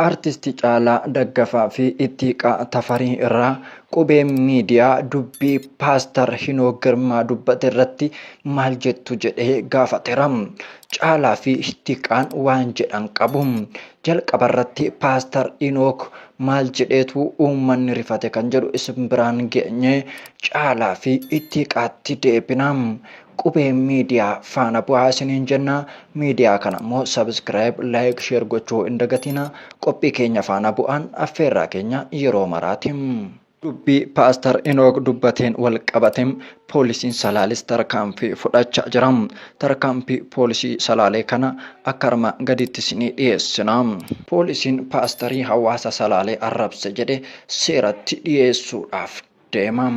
Artisti Caalaa Daggafaa fi Ittiiqaa Tafarii irraa Qubeen Miidiyaa dubbii Paastar Hinook Girmaa dubbate irratti maal jettu jedhee gaafateera. Caalaa fi Ittiiqaan waan jedhan qabu. Jalqaba irratti Paastar Hinook maal jedheetu uummanni rifate kan jedhu isin biraan geenye Caalaa fi Ittiiqaatti deebina. Qubee Miidiyaa faana bu'aa isiniin jenna. Miidiyaa kana immoo subscribe, like, share gochuu hin dagatina. Qophii keenya faana bu'aan affeerraa keenya yeroo maraati. Dubbii Paastar Inook dubbateen wal qabate poolisiin Salaales tarkaanfii fudhachaa jira. Tarkaanfii poolisii Salaalee kana akka armaan gadiitti isinii dhiyeessina. Poolisiin paastarii hawaasa Salaalee arrabse jedhe seeratti dhiyeessuudhaaf deema.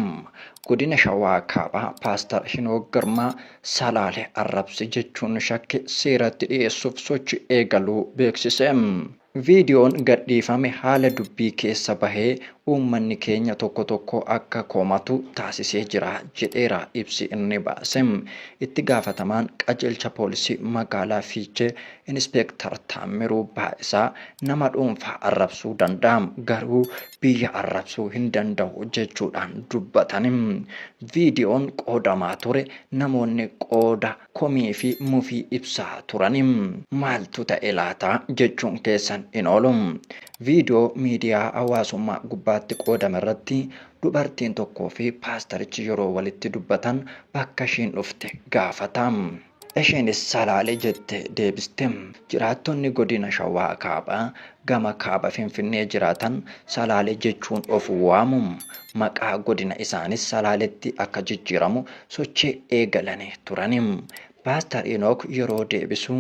Godina Shawaa Kaabaa Paastar Hinook Girmaa Salaale arrabse jechuun shakke seeratti dhiyeessuuf sochii eegaluu beeksise. Viidiyoon gadhiifame haala dubbii keessa bahee uummanni keenya tokko tokko akka komatu taasisee jira jedheera ibsi inni baase. Itti gaafatamaan qajeelcha poolisii magaalaa Fiichee Inispeektar Taammiruu Baay'isaa nama dhuunfaa arrabsuu danda'a garuu biyya arrabsuu hin danda'u jechuudhaan dubbatani. Viidiyoon qoodamaa ture namoonni qooda komii fi mufii ibsaa turani. Maaltu ta'e laata jechuun keessan hin oolu. Viidiyoo miidiyaa hawaasummaa gubbaatti qoodame irratti dubartiin tokkoo fi paastarichi yeroo walitti dubbatan bakka ishiin dhufte gaafata. Isheenis Salaale jette deebiste. Jiraattonni godina Shawaa Kaabaa gama kaaba Finfinnee jiraatan Salaale jechuun of waamu. Maqaa godina isaanis Salaaletti akka jijjiiramu sochii eegalanii turani. Paastar Enook yeroo deebisu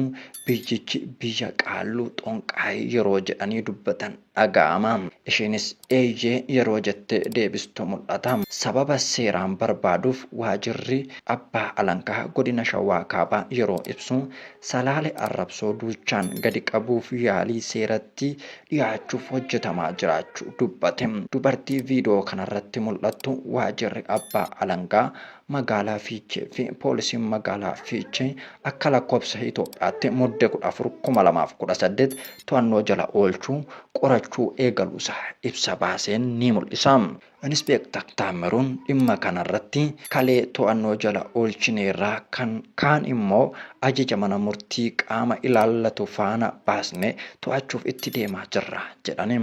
biyyichi biyya qaalluu xonqaayii yeroo jedhanii dubbatan dhaga'ama. Isheenis eeyyee yeroo jettee deebistu mul'ata. Sababa seeraan barbaaduuf waajirri Abbaa Alangaa Godina Shawaa Kaabaa yeroo ibsu, Salaale arrabsoo duuchaan gadi qabuuf yaalii seeratti dhiyaachuuf hojjetamaa jiraachuu dubbate. Dubartii viidiyoo kanarratti mul'attu waajirri Abbaa Alangaa Magaalaa Fiichee fi Poolisiin Magaalaa Fiichee akka lakkoofsa Itoophiyaatti Mudde 14, 2018 to'annoo jala oolchuu qorachuu eegaluusaa ibsa baaseen ni mul'isa. Inispeektar Taammiruun dhimma kanarratti kalee to'annoo jala oolchineerra kan kaan immoo ajaja mana murtii qaama ilaallatu faana baasnee to'achuuf itti deemaa jirra jedhani.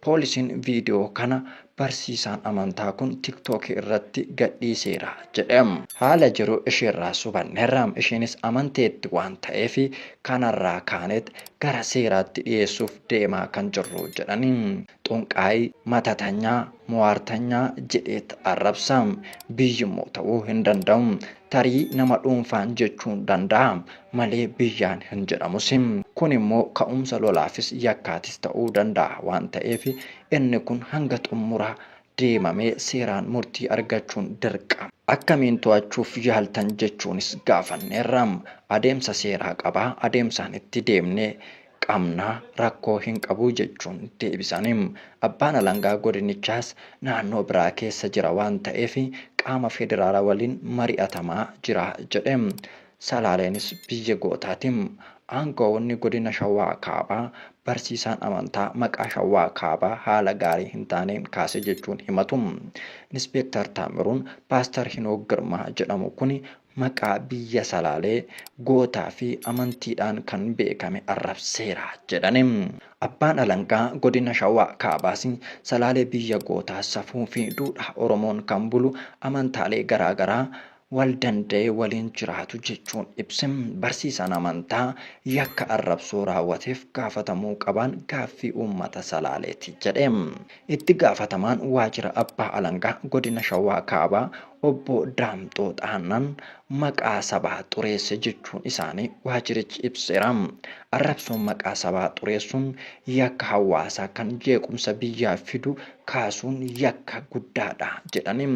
Poolisiin viidiyoo kana Barsiisaan amantaa kun TikTok irratti gadhiiseera jedhe. Haala jiru isheerraas hubanneerra. Isheenis amanteetti waan ta'eef kanarraa kaaneet gara seeraatti dhiyeessuuf deemaa kan jirru jedhani. Xonqaayii, matatanyaa, mowaartanyaa jedheet arrabsa. Biyyimmoo ta'uu hin danda'u. Tarii nama dhuunfaan jechuun danda'a malee biyyaan hin jedhamus. Kunimmoo ka'umsa lolaafis yakkaatis ta'uu danda'a waan ta'eef Inni kun hanga xummuraa deemamee seeraan murtii argachuun dirqama. Akkamiin to'achuuf yaaltan jechuunis gaafanneerra. Adeemsa seeraa qaba, adeemsaan itti deemne qabna, rakkoo hin qabu jechuun deebisani. Abbaan Alangaa godinichaas naannoo biraa keessa jira waan ta'eef qaama federaalaa waliin mari'atamaa jira jedhe. Salaaleenis biyya gootaati. Aangawoonni godina Shawaa Kaabaa barsiisaan amantaa maqaa Shawaa Kaabaa haala gaarii hin taaneen kaase jechuun himatu. Inispeektar Taammiruun Paastar Hinook Girmaa jedhamu kuni maqaa biyya Salaalee gootaa fi amantiidhaan kan beekame arrabseera jedhani. Abbaan Alangaa godina Shawaa Kaabaas Salaalee biyya gootaa safuu fi duudhaa Oromoon kan bulu amantaalee garaa garaa wal danda'ee waliin jiraatu jechuun ibse. Barsiisaan amantaa yakka arrabsoo raawwateef gaafatamuu qabaan gaaffii uummata Salaaleeti jedhe. Itti gaafatamaan waajjira Abbaa Alangaa Godina Shawaa Kaabaa Obbo Daamxoo Xaannaan maqaa sabaa xureesse jechuun isaanii waajjirichi ibseera. Arrabsoon maqaa sabaa xureessuun yakka hawaasaa kan jeequmsa biyyaa fidu kaasuun yakka guddaadha jedhani.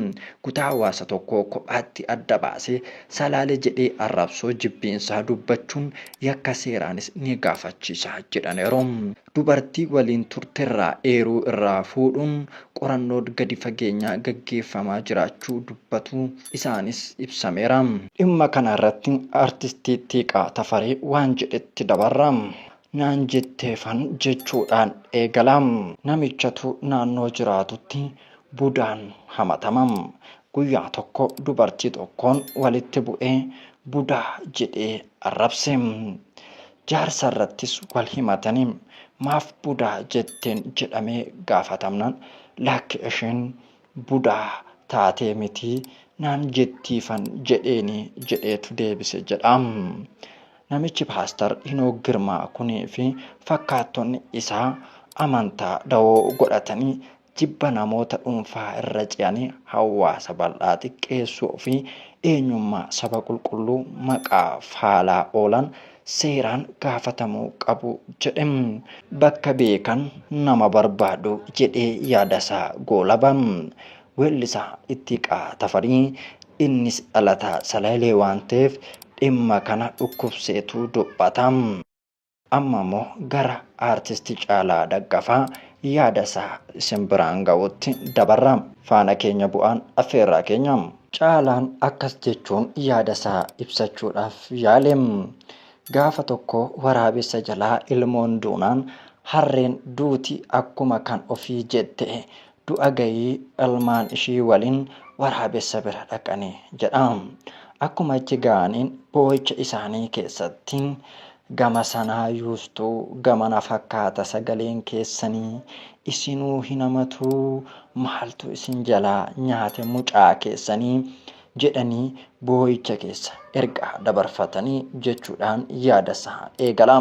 Kutaa hawaasa tokkoo kophaatti adda baasee Salaale jedhee arrabsoo jibbiinsaa dubbachuun yakka seeraanis ni gaafachiisa jedhaniiru. Dubartii waliin turterraa eeruu irraa fuudhuun qorannood gadi fageenyaa gaggeeffamaa jiraachuu dubbatu isaanis ibsameera. Dhimma kana irratti Artisti Ittiiqaa Tafarii waan jedhetti dabarra. naan jetteefan jechuudhaan eegala. Namichatu naannoo jiraatutti budaan hamatama. Guyyaa tokko dubartii tokkoon walitti bu'ee budaa jedhee arrabse. Jaarsa irrattis wal himatanii maaf budaa jetteen jedhamee gaafatamnaan lakki isheen budaa taatee miti naan jettiifan jedheeni jedheetu deebise jedha. Namichi Paastar Hinook Girmaa kunii fi fakkaattonni isaa amantaa dawoo godhatanii jibba namoota dhuunfaa irra ce'anii hawaasa bal'aa xiqqeessuu fi eenyummaa saba qulqulluu maqaa faalaa oolan seeraan gaafatamuu qabu jedhe. Bakka beekan nama barbaadu jedhee yaadasaa goolaba. Weellisaa Ittiqaa Tafarii innis dhalataa Salaalee waan ta'eef dhimma kana dhukkubseetu dubbata. Amma immoo gara Aartisti Caalaa Daggafaa yaada isaa isin biraan ga'uutti dabarra. Faana keenya bu'aan affeerraa keenya. Caalaan akkas jechuun yaada isaa ibsachuudhaaf yaale. Gaafa tokko waraabessa jalaa ilmoon duunaan harreen duuti akkuma kan ofii jette du'a ga'ii ilmaan ishii waliin waraabessa bira dhaqani jedha. Akkuma achi ga'aniin boo'icha isaanii keessatti gama sanaa yuustuu gamana fakkaata sagaleen keessanii isinuu hin hamatuu maaltu isin jalaa nyaate mucaa keessanii jedhanii boo'icha keessa ergaa dabarfatanii jechuudhaan yaada isaa eegala.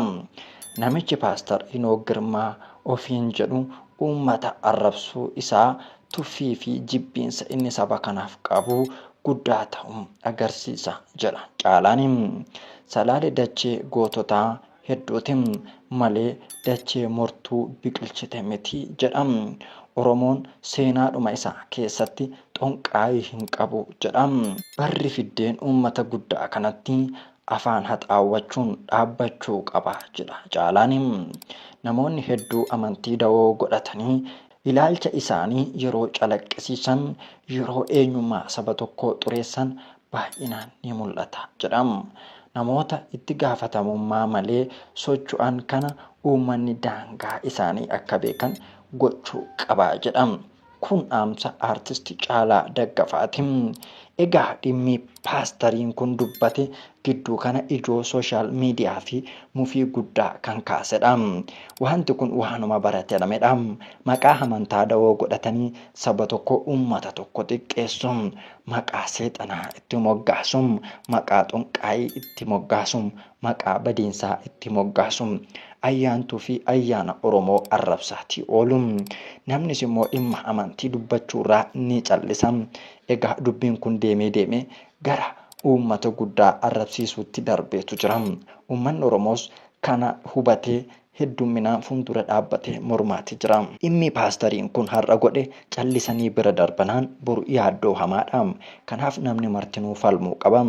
Namichi Paastar Hinook Girmaa ofiin jedhu uummata arrabsuu isaa tuffii fi jibbiinsa inni saba kanaaf qabu guddaa ta'uu agarsiisa jedha Caalaan. Salaale dachee goototaa hedduuti malee dachee mortuu biqilchite miti jedha. Oromoon seenaadhuma isaa keessatti xonqaayii hin qabu jedha. Barri fiddeen uummata guddaa kanatti afaan haxaawwachuun dhaabbachuu qaba jedha Caalaan. Namoonni hedduu amantii dawoo godhatanii ilaalcha isaanii yeroo calaqqisiisan, yeroo eenyummaa saba tokkoo xureessan baay'inaan ni mul'ata jedha. Namoota itti gaafatamummaa malee socho'an kana uummanni daangaa isaanii akka beekan gochuu qaba jedha. Kun dhaamsa Aartist Caalaa Daggafaati. Egaa dhimmi paastariin kun dubbate gidduu kana ijoo sooshaal miidiyaa fi mufii guddaa kan kaasedha. Wanti kun waanuma baratamedha. Maqaa amantaa dawoo godhatanii saba tokko uummata tokko xiqqeessu, maqaa seexanaa itti moggaasu, maqaa xonqaayii itti moggaasu, maqaa badiinsaa itti moggaasu. Ayyaantuu fi ayyaana Oromoo arrabsaatii oolu. Namnis immoo dhimma amantii dubbachuurraa ni callisa. Egaa dubbiin kun deemee deemee gara uummata guddaa arrabsiisuutti darbeetu jira. Uummanni Oromoos kana hubatee heddumminaan fuuldura dhaabbatee mormaati jira. Dhimmi paastariin kun har'a godhe callisanii bira darbanaan boru yaaddoo hamaadha. Kanaaf namni martinuu falmuu qaba.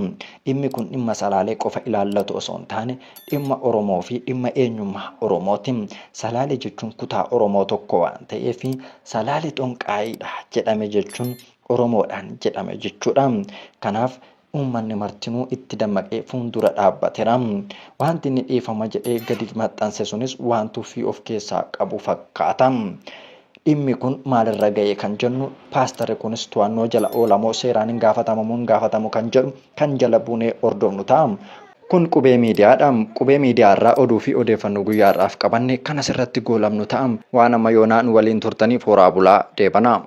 Dhimmi kun dhimma Salaalee qofa ilaallatu osoo hin taane dhimma Oromoo fi dhimma eenyummaa Oromooti. Salaalee jechuun kutaa Oromoo tokko waan ta'eef Salaalee xonqaayiidha jedhame jechuun Oromoodhaan jedhame jechuudha. Kanaaf uummanni martinuu itti dammaqee fuuldura dhaabbateera. Wanti inni dhiifama jedhee gadi maxxanse sunis waan tuffii of keessaa qabu fakkaata. Dhimmi kun maalirra ga'e kan jennu paastarri kunis to'annoo jala oolamoo seeraan hin gaafatamamoo hin gaafatamu kan jedhu kan jala buunee hordofnu ta'a. Kun Qubee Miidiyaadha. Qubee Miidiyaa irraa oduu fi odeeffannoo guyyaa har'aaf qabanne kan asirratti goolabnu ta'a. Waan amma yoonaa nu waliin turtaniif horaa bulaa deebanaa.